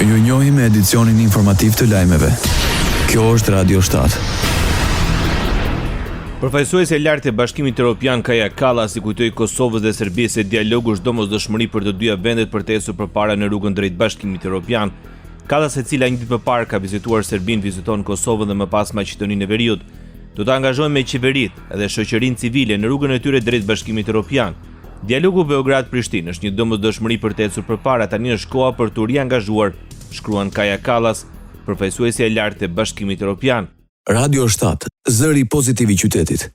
Ju njohim me edicionin informativ të lajmeve. Kjo është Radio 7. Përfaqësuesja e lartë e Bashkimit Europian Kaja Kallas i kujtoi Kosovës dhe Serbisë se dialogu është domosdoshmëri për të dyja vendet për të ecur përpara në rrugën drejt Bashkimit Europian. Kallas e cila një ditë më parë ka vizituar Serbinë, viziton Kosovën dhe më pas Maqedoninë e Veriut. Do të angazhohem me qeveritë dhe shoqërinë civile në rrugën e tyre drejt Bashkimit Europian. Dialogu Beograd-Prishtinë është një domosdoshmëri për të ecur përpara, tani është koha për t'u riangazhuar, shkruan Kaja Kallas, përfaqësuesja e lartë e Bashkimit Europian. Radio 7, zëri pozitiv i qytetit.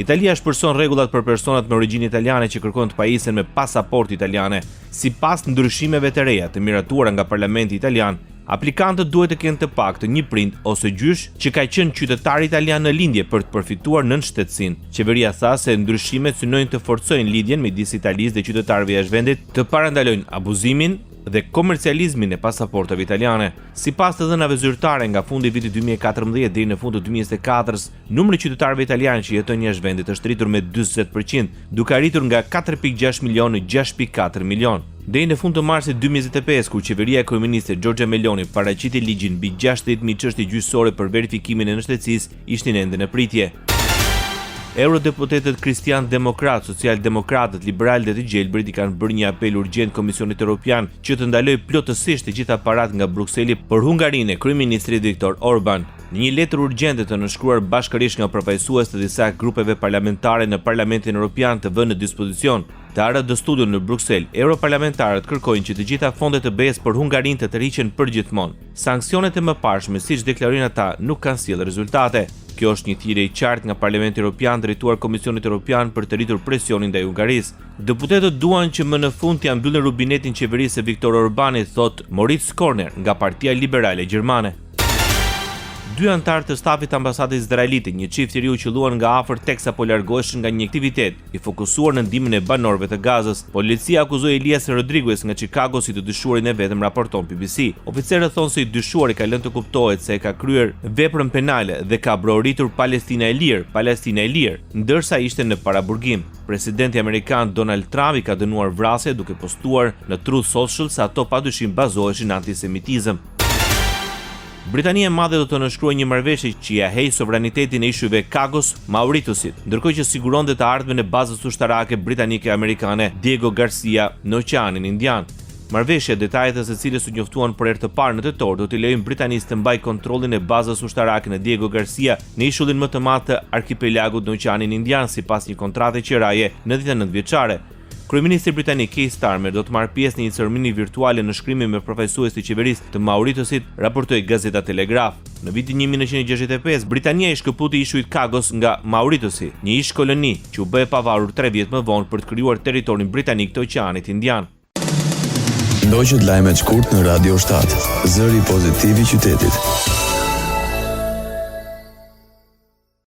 Italia ashpërson rregullat për personat me origjinë italiane që kërkojnë të pajisen me pasaportë italiane. Sipas ndryshimeve të reja të miratuara nga Parlamenti italian, Aplikantët duhet të kenë të paktën një prind ose gjysh që ka qenë qytetar italian në lindje për të përfituar nënshtetësinë. Qeveria tha se ndryshimet synojnë të forcojnë lidhjen midis Italisë dhe qytetarëve jashtë vendit, të parandalojnë abuzimin dhe komercializmin e pasaportave italiane. Sipas të dhënave zyrtare nga fundi i vitit 2014 deri në fund të 2024-s, Numri i qytetarëve italianë që jetojnë jashtë vendit është rritur me 40 për qind, duke arritur nga 4.6 milionë në 6.4 milionë. Deri në fund të marsit 2025, kur qeveria e kryeministrit Giorgia Meloni paraqiti ligjin mbi 60.000 çështje gjyqësore për verifikimin e nënshtetësisë, ishin ende në pritje. Eurodeputetët Kristian Demokratë, Socialdemokratët, Liberalë dhe të Gjelbrit i kanë bërë një apel urgjent Komisionit Europian që të ndalojë plotësisht të gjitha paratë nga Brukseli për Hungarinë e kryeministrit Viktor Orban. Në një letër urgjente të nënshkruar bashkërisht nga përfaqësues të disa grupeve parlamentare në Parlamentin Europian të vënë në dispozicion të ARD Studio në Bruksel, europarlamentarët kërkojnë që të gjitha fondet e BE-së për Hungarinë të tërhiqen përgjithmonë. Sanksionet e mëparshme, siç deklarojnë ata, nuk kanë sjellë rezultate. Kjo është një thirrje e qartë nga Parlamenti Europian drejtuar Komisionit Europian për të rritur presionin ndaj Hungarisë. Deputetët duan që më në fund t'ia mbyllin rubinetin qeverisë së Viktor Orbanit, thotë Moritz Korner nga Partia Liberale Gjermane. Dy anëtarë të stafit të ambasadës izraelite, një çift i ri u qëlluan nga afër teksa po largoheshin nga një aktivitet i fokusuar në ndihmën e banorëve të Gazës. Policia akuzoi Elias Rodriguez nga Chicago si të dyshuarin e vetëm, raporton BBC. Oficerët thonë se i dyshuari ka lënë të kuptohet se e ka kryer veprën penale dhe ka brohoritur Palestina e lirë, Palestina e lirë, ndërsa ishte në paraburgim. Presidenti amerikan Donald Trump i ka dënuar vrasjet duke postuar në Truth Social se ato padyshim bazoheshin në antisemitizëm. Britania e Madhe do të nënshkruajë një marrëveshje që ia heq sovranitetin e ishujve Kagos Mauritiusit, ndërkohë që siguron dhe të ardhmen e bazës ushtarake britanike-amerikane Diego Garcia në Oqeanin Indian. Marrëveshja, detajet e së cilës u njoftuan për herë të parë në tetor, do t'i lejojnë Britanisë të mbajë kontrollin e bazës ushtarake në Diego Garcia, në ishullin më të madh të arkipelagut në Oqeanin Indian, sipas një kontrate qiraje 99 vjeçare. Kryeministri britanik Keir Starmer do të marrë pjesë në një ceremoni virtuale nënshkrimi me përfaqësues të qeverisë të Mauritiusit, raportoi gazeta Telegraph. Në vitin 1965, Britania i shkëputi ishujt Kagos nga Mauritiusi, një ish-koloni që u bë e pavarur tre vjet më vonë për të krijuar territorin britanik të Oqeanit Indian. Ndoqët lajmet shkurt në Radio 7, zëri pozitiv i qytetit.